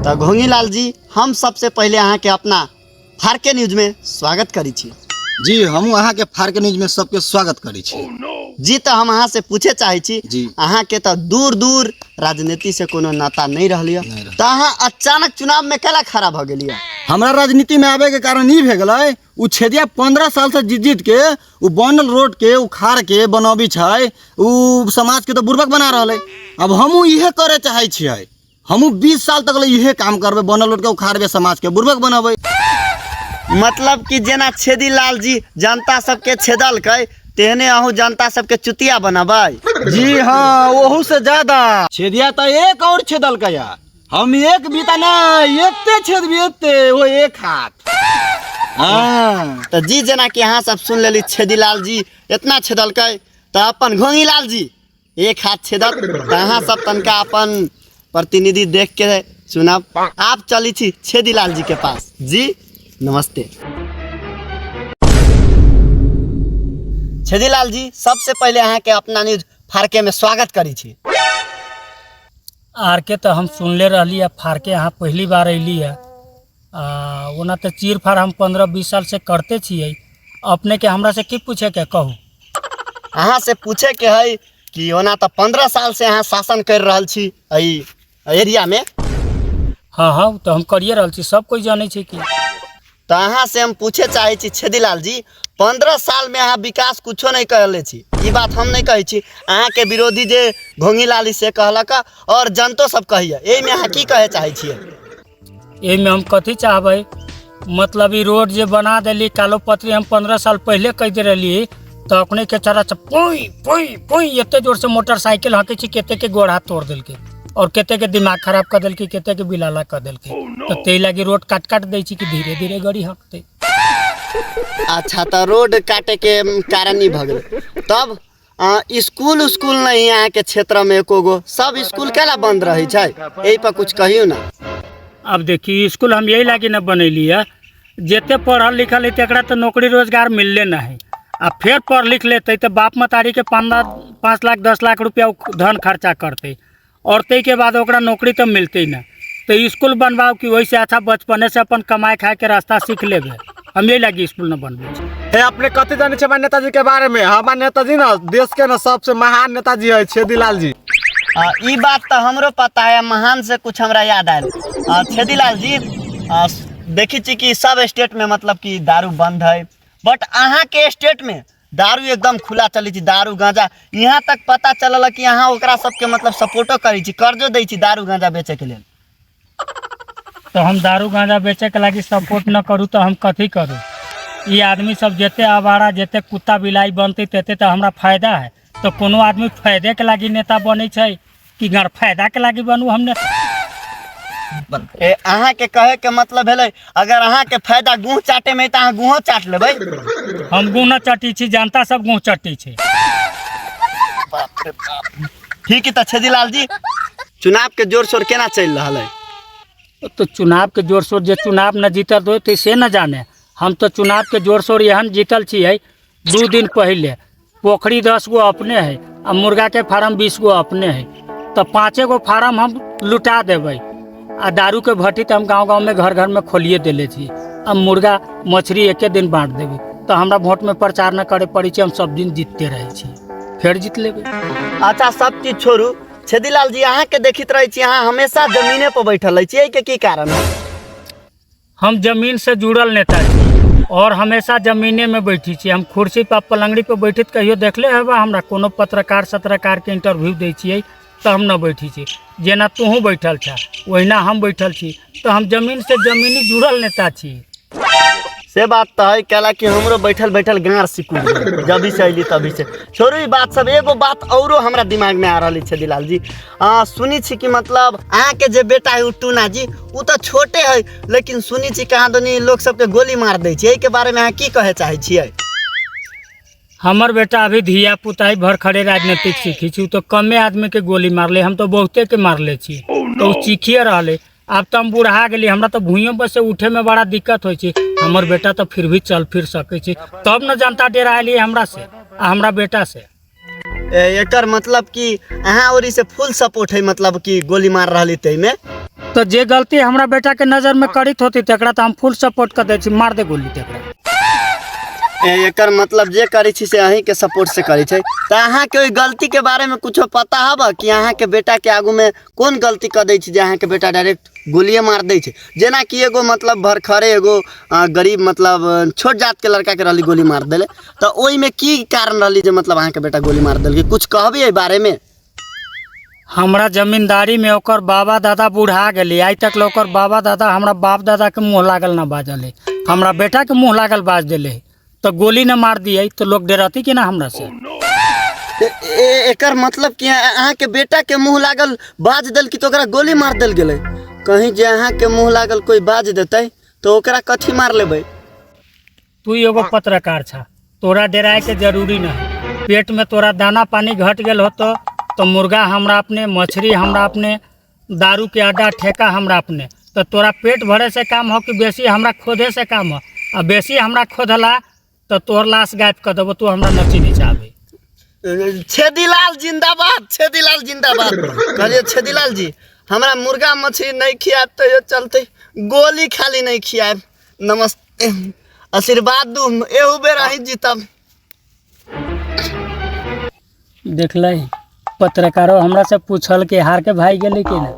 तऽ घोंगीलाल जी, हम सबसे पहिले अहाँके अपना फारके न्यूजमे स्वागत करै छी। जी, हमहूँ अहाँके फारके न्यूजमे सबके स्वागत करै छी। जी, तऽ हम अहाँ से पूछे चाहै छी जी। अहाँके तऽ दूर दूर राजनीति से कोनो नाता नहि रहल यऽ, नहि रहल। तऽ अहाँ अचानक चुनावमे केला खड़ा भऽ गेलियै? हमरा राजनीतिमे आबैके कारण ई भए गेलै, ओ छेदिया 15 सालसँ जीत जीत के ओ बनल रोड के उखाड़ के बनबी छै, ओ समाजके तऽ बुड़बक बना रहल है। अब हमहूँ इहे करे चाहै छियै, हमहूँ 20 साल तक ले इहे काम करबै, बनल रोड के उखाड़बै, समाजके बुड़बक बनबै। मतलब कि जेना छेदी लाल जी जनता सबके छेदलकै, तेहने अहूँ जनता सबके चुतिया बनबै? जी हाँ, ओहू से ज्यादा। छेदिया तऽ एक और छेदलकै या, हम एक बीता ना एते छेदबी एते वो एक हाथ। हाँ। तऽ जी, जेना कि अहाँ सब सुन लेली, छेदीलाल जी इतना छेदलकै तऽ अपन घोंगीलाल जी एक हाथ छेदत। तऽ अहाँ सब तनका अपन प्रतिनिधि देख के चुनब। आप चली छी छेदीलाल जी के पास। जी नमस्ते छेदीलाल जी, सबसे पहिले अहाँके अपना न्यूज फारके में स्वागत करी छी। आर के तऽ हम सुनले रहली आ फारके अहाँ पहली बार अयली है। आ ओना तऽ चीर फाड़ हम 15-20 साल से करते छियै। अपने के हमरा से की पूछे के, कहू? अहाँ से पूछे के है कि ओना तऽ 15 साल से अहाँ शासन कर रहल छी एहि एरिया में। हाँ हाँ, ओ तऽ हम करिए रहल छी, सब कोइ जानै छै कि। तऽ अहाँ से हम पूछे चाहै छी छेदीलाल जी, 15 साल में अहाँ विकास कुछो नहीं कहले छी। ई बात हम नहीं कहै छी, अहाँके विरोधी जे घोंगीलाल से कहलक और जनतो सब कहैया। एहिमे अहाँ की कहे चाहै छियै? एहिमे हम कथी चाहबै, मतलब ई रोड जे बना देली, कालो पत्री हम 15 साल पहिले कहि दे रहली, तऽ अपने के चरा पुई पुई पुई एते जोर से मोटरसाइकिल हँकै छी, कते के गोड़ हाथ तोड़ देलकै और कते के दिमाग खराब कर देलकै, कते के बिलाला कर देलकै। तऽ ताहि लागी रोड काट काट दै छी कि धीरे धीरे गाड़ी हँकतै। अच्छा, तऽ रोड काटे के कारण ई भऽ गेलै। तब स्कूल उस्कूल नहीं अहाँके क्षेत्र में एको गो? सब स्कूल केला बंद रहै छै? एहि पर कुछ कहियौ ना। अब देखी, स्कूल हम यही लागी न बनैली है, जते पढ़ल लिखल है तकरा तऽ नौकरी रोजगार मिलले ना है, आ फेर पढ़ लिख लेतै तऽ बाप मतारीके 5 लाख 10 लाख रुपया उ धन खर्चा करतै और ताहिके बाद ओकरा नौकरी तऽ मिलतै ना। तऽ स्कूल बनवाओ कि ओहिसँ अच्छा बचपने से अपन कमाए खाएके रास्ता सीख लेबै। हम यही लागी स्कूल न बनबै छी। हे, अपने कथी जानै छै हमारे नेताजी के बारे में? हमारे नेताजी ना देश के ना सबसे महान नेताजी है छेदीलाल जी। ई बात तऽ हमरो पता है। महान से कुछ हमरा याद आयल, छेदीलाल जी, देखी छी कि सब स्टेट में मतलब कि दारू बंद है, बट अहाँके स्टेट में दारू एकदम खुला चलै छै, दारू गांजा। यहाँ तक पता चलल कि अहाँ ओकरा सबके मतलब सपोर्टो करै छी, कर्जो दै छी दारू गांजा बेचैके लेल। तऽ हम दारू गांजा बेचैके लागी सपोर्ट न करू तऽ हम कथी करू? ई आदमी सब जते आवारा, जते कुत्ता बिलाइ बनतै, तते तऽ हमरा फायदा है। तऽ कोनो आदमी फायदेके लागी नेता बनै छै कि गैर फायदाके लागी बनू हम नेता? ए, अहाँके कहे के मतलब भेलै, अगर अहाँके फायदा गुह चाटे में है तऽ अहाँ गुहो चाट लेबै? हम गुह न चटी छी, जनता सब गुह चटी छै। बाप रे बाप। ठीक है, तऽ छेदीलाल जी, चुनाव के जोर शोर केना चलि रहल है? तो चुनाव के जोर शोर, जे चुनाव न जीतल होतै से न जाने, हम तो चुनाव के जोर शोर एहन जीतल छियै, 2 दिन पहिले पोखरी 10 गो अपने है आ मुर्गा के फार्म 20 गो अपने है, तऽ 5 गो फार्म हम लुटा देबै। आ दारू के भट्टी तऽ हम गाँव गाँव में घर घर में खोलिए देले छी, आ मुर्गा मछली एके दिन बाँट देबै। तऽ हमरा वोट में प्रचार न करे पड़ै छै, हम सब दिन जीतते रहै छी, फेर जीत लेबै। अच्छा, सब चीज छोड़ू छेदीलाल जी, अहाँके देखित रहै छी, अहाँ हमेशा जमीने पर बैठल रहै छी, एहिके की कारण है? हम जमीन से जुड़ल नेता छी और हमेशा जमीने में बैठी छी। हम कुर्सी पर पलंगड़ी पर बैठित कहियो देखले हेबा हमरा? कोनो पत्रकार सत्रकार के इंटरव्यू दै छियै तऽ हम न बैठी छी। जेना तोहूँ बैठल छा, ओहिना हम बैठल छी। तऽ हम जमीन से जमीनी जुड़ल नेता छी। से बात तऽ है, कैला कि हमरो बैठल बैठल गाँड़ सिकुड़ गेल जभी से अयली तभी से। छोड़ू ई बात सब, एगो बात औरो हमरा दिमाग में आ रहल छै दीलाल जी। सुनी छी कि मतलब अहाँके जे बेटा है उ टूना जी, उ तऽ छोटे है, लेकिन सुनी छी कहाँ दनी लोक सबके गोली मार दै छै। एहिके बारे में अहाँ की कहे चाहै छियै? हमर बेटा अभी धिया पुता ही भर खड़े राजनीतिक सीखी छी, उ तऽ कमे आदमी के गोली मारले, हम तऽ बहुते के मारले छी, तऽ उ सीखिए रहले। आब तऽ हम बुढ़ा गेली, हमरा तऽ भूइयों पर से उठे में बड़ा दिक्कत होइ छै। हमर बेटा तऽ फिर भी चल फिर सकै छै, तब न जनता डेरायली हमरा से आ हमरा बेटा से। एकर मतलब कि अहाँ ओरी से फुल सपोर्ट है, मतलब कि गोली मार रहली ताहिमे? तो जे गलती हमरा बेटा के नजर में करित होती तकरा तो हम फुल सपोर्ट कर दै छी, मार दे गोली तकरा। एकर मतलब जे करै छी से अहीं के सपोर्ट से करै छै। तऽ अहाँके ओहि गलती के बारे में कुछो पता हब कि अहाँके बेटा के आगू में कोन गलती कऽ दै छै जे अहाँके बेटा डायरेक्ट गोलिए मार दै छै? जेनाकि एगो मतलब भरखरे एगो गरीब मतलब छोट जात के लड़का के रहली गोली मार देले, तऽ ओहिमे की कारण रहली जे मतलब अहाँके बेटा गोली मार देलकै? कुछ कहबी एहि बारे में? हमरा जमींदारी में ओकर बाबा दादा बूढ़ा गेली, आइ तक ले ओकर बाबा दादा हमरा बाप दादा के मुँह लागल ना बाजल है, हमरा बेटा के मुँह लागल बाज देले है, तो गोली न मार दिए तो लोग डरती कि ना हमरा से? एकर मतलब कि अहाँके बेटा के मुँह लागल बाज देल कि तो ओकरा गोली मार देल गेलै? कहीं जे अहाँके मुँह लागल कोई बाज देतै तो ओकरा कथी मार लेबै? तू एगो पत्रकार छा, तोरा डराए के जरूरी न है। पेट में तोरा दाना पानी घट गेल होतो तो मुर्गा हमरा अपने, मछली हमरा अपने, दारू के अड्डा ठेका हमरा अपने, तो तोरा पेट भरे से काम हो कि बेसी हमरा खोदे से काम हो? आ बेसी हमरा खोदला तो तोहर लाश गायब कर देबो, तू हमरा न चिन्ह चाहबे। छेदीलाल जिंदाबाद, छेदीलाल जिंदाबाद। कहलिए छेदीलाल जी हमरा मुर्गा मछली नहीं खियाब तो चलते, गोली खाली नहीं खियाब। नमस्ते, आशीर्वाद दू, एहू बेर अहीं जीतब। देखलै पत्रकारो हमरा से पूछल कि हार के भाग गेलै कि ना।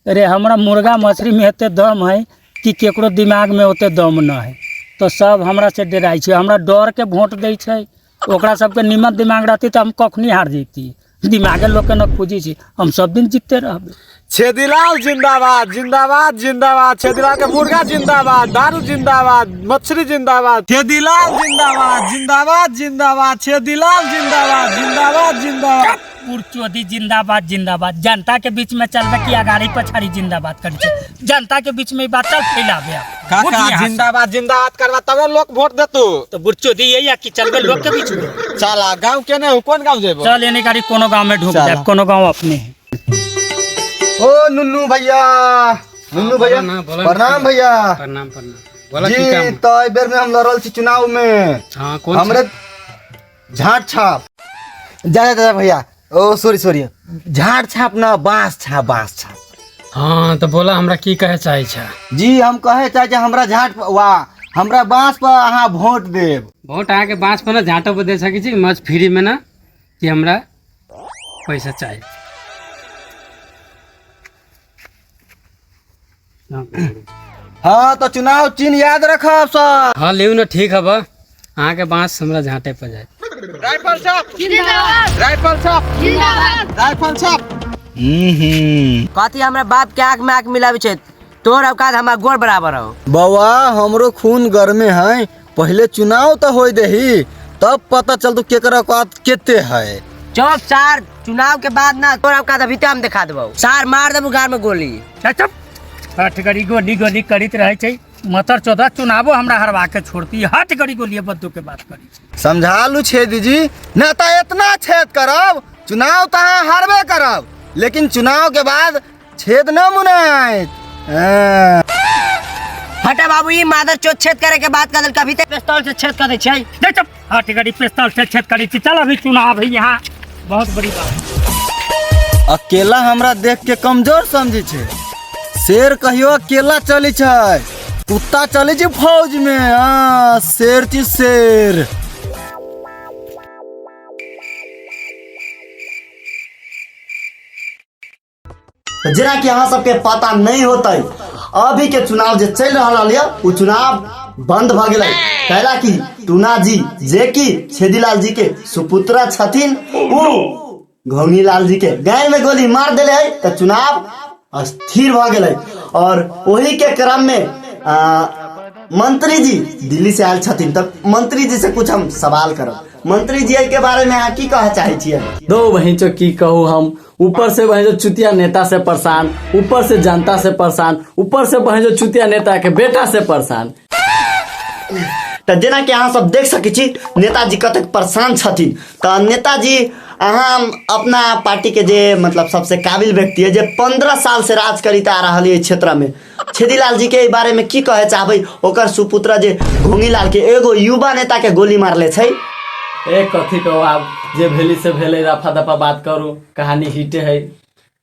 अरे हमरा मुर्गा मछली में एते दम है कि केकरो दिमाग में ओते दम न है, तो सब हमरा से डराइ छै, हमरा डर के वोट दै छै। ओकरा सबके निमन दिमाग रहती तऽ हम कखनी हार जैती। दिमागे लोकके न खोजै छै, हम सब दिन जीतते रहबै। छेदीलाल जिंदाबाद, जिंदाबाद, जिंदाबाद। छेदीलाल के मुर्गा जिंदाबाद, दारू जिंदाबाद, मछली जिंदाबाद। छेदीलाल जिंदाबाद, जिंदाबाद, जिंदाबाद। छेदीलाल जिंदाबाद, जिंदाबाद, जिंदाबाद। पुरचोदी जिंदाबाद, जिंदाबाद। जनता के बीच में चलबे कि अगाड़ी पछाड़ी जिंदाबाद करै छै? जनता के बीच में ई बात चल फैलाबे आप। काका, उठ यहाँ से। जिंदाबाद जिंदाबाद करबा तबे लोग वोट देतू। तो बुरचोदी यही है कि चलबे लोग के बीच में। चला गांव के नहीं, कौन गांव जेबो? चल एने गाड़ी कोनो गांव में ढुक चला। जाए, कोनो गांव अपने है। ओ नुन्नू भैया, नुन्नू भैया प्रणाम भैया। प्रणाम प्रणाम। बोला जी की काम? तो एहि बेर में हम लड़ल छी चुनाव में। हाँ, कौन? हमरे झाट छाप जा जा भैया, ओ सॉरी सॉरी, झाट छाप ना, बांस छाप, बांस छाप। हाँ तो बोला हमरा की कहे चाहे छा? जी हम कहे चाहे जे हमरा झाट वाह हमरा बांस पर अहाँ वोट देब। वोट अहाँ के बांस पर ना झाटो पर दे सकै छी, मज फ्री में ना कि हमरा पैसा चाहिए। हाँ तो चुनाव चिन्ह याद रखब सर। हाँ लियू ना, ठीक है बा, अहाँ के बांस हमरा झाटे पर जाए। राइफल छाप, राइफल छाप, राइफल छाप। कथी हमरा बाप के आँख में आँख मिलाबै छै? तोहर औकात हमरा गोर बराबर हो। बौआ हमरो खून गर्मे है, पहले चुनाव तो होय देही तब पता चलतो केकर औकात केते है। चुप सार, चुनाव के बाद ना तोहर औकात अभी तो हम दिखा देबौ। सार मार देबौ गार में गोली। चुप, हट गड़ी गोली गोली करित रहे छै मतर चौदह, चुनावो हमरा हरवा के छोड़ती। हट गड़ी गोली बद्दू के बात करी छै। समझा लू छेदी जी, ना तो इतना छेद करब चुनाव तो अहाँ हारबे करब, लेकिन चुनाव के बाद छेद न मुनायत। हटा बाबू, ई मादर चोत छेद करे के बात कर देल, कभी ते पिस्तौल से छेद कर दे छै। दे चुप, हट गड़ी पिस्तौल से छेद करी छी। चल अभी चुनाव है यहाँ, बहुत बड़ी बात। अकेला हमरा देख के कमजोर समझी छै, शेर कहियो अकेला चली छै, कुत्ता चली छै फौज में। हाँ शेर छी शेर। जेना कि अहाँ सबके पता नहीं होतै, अभी के चुनाव जे चलि रहल यऽ ओ चुनाव बंद भऽ गेलै, कैला कि टूना जी जे कि छेदीलाल जी के सुपुत्र छथिन ओ घौनीलाल जी के गाय में गोली मार देले है, तऽ चुनाव अस्थिर भऽ गेलै। और ओही के क्रम में मंत्री जी दिल्ली से आयल छथिन, तऽ मंत्री जी से कुछ हम सवाल करब। मंत्री जी एहि के बारे में अहाँ की कहऽ चाहै छियै? दो बहिन की कहू हम, ऊपर से बहन जो चुतिया नेता से परेशान, ऊपर से जनता से परेशान, ऊपर से बहन जो चुतिया नेता के बेटा से परेशान। तऽ जेना कि अहाँ सब देख सकै छी नेताजी कतेक परेशान छथिन। तऽ नेताजी अहाँ अपना पार्टी के जे मतलब सबसे काबिल व्यक्ति है जे 15 साल से राज करित आ रहल है क्षेत्र में, छेदीलाल जी के एहि बारे में की कहे चाहबै? ओकर सुपुत्र जे घोंगीलाल के एगो युवा नेता के गोली मारले छै। ए कथी कहू आब, जे भेली से भेलै, रफा दफा बात करू, कहानी हिटे है।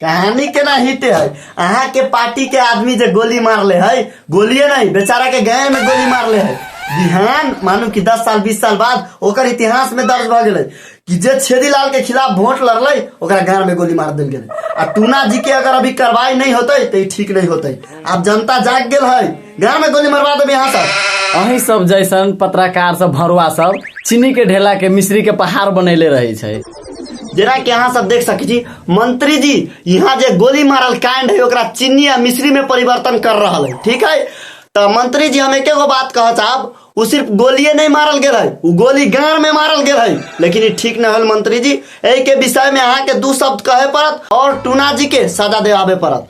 कहानी केना हिटे है? अहाँ के पार्टी के आदमी जे गोली मारले है, गोलिये नहीं बेचारा के गाय में गोली मारले है। बिहान मानू कि 10 साल 20 साल बाद ओकर इतिहास में दर्ज भऽ गेलै कि जे छेदीलाल के खिलाफ वोट लड़लै ओकरा गाड़ में गोली मार देल गेलै। आ टूना जी के अगर अभी कार्रवाई नहीं होतै तऽ ई ठीक नहीं होतै। आब जनता जाग गेल है, गाड़ में गोली मरवा देब यहाँ सब। अहीं सब जैसन पत्रकार सब भरुआ सब चीनी के ढेला के मिश्री के पहाड़ बनैले रहै छै। जेना कि अहाँ सब देख सकै छी मंत्री जी यहाँ जे गोली मारल कांड है ओकरा चीनी आ मिश्री में परिवर्तन कर रहल है, ठीक है। तो मंत्री जी हम एके गो बात कह चाहब, वो सिर्फ गोलिये नहीं मारल गेल है, वो गोली गाड़ में मारल गेल है, लेकिन ई ठीक न होल मंत्री जी। एहि के विषय में अहाँ के 2 शब्द कहे पड़त और टूना जी के सजा देवाबे पड़त।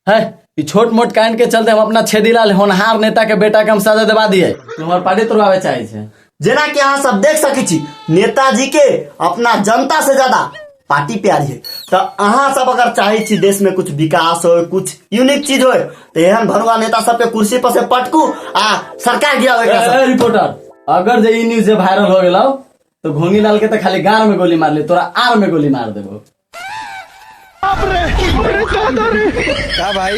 है ई छोट मोट कांड के चलते हम अपना छेदीलाल होनहार नेता के बेटा के हम सजा देवा दिए, तू हमर पार्टी तोड़वावे चाहे छे। जेना कि अहाँ सब देख सकै छी नेताजी के अपना जनता से ज्यादा पार्टी प्यारी है। तो अहाँ सब अगर चाहे छी देश में कुछ विकास हो, कुछ यूनिक चीज हो, तो एहन भरुआ नेता सबके कुर्सी पर से पटकू आ सरकार गिराओ एकरा सब। ए, रिपोर्टर, अगर जे ई न्यूज जे वायरल हो गेलौ तो घोंगीलाल के तो खाली गार में गोली मार ले, तोरा आर में गोली मार देबो। का भाई?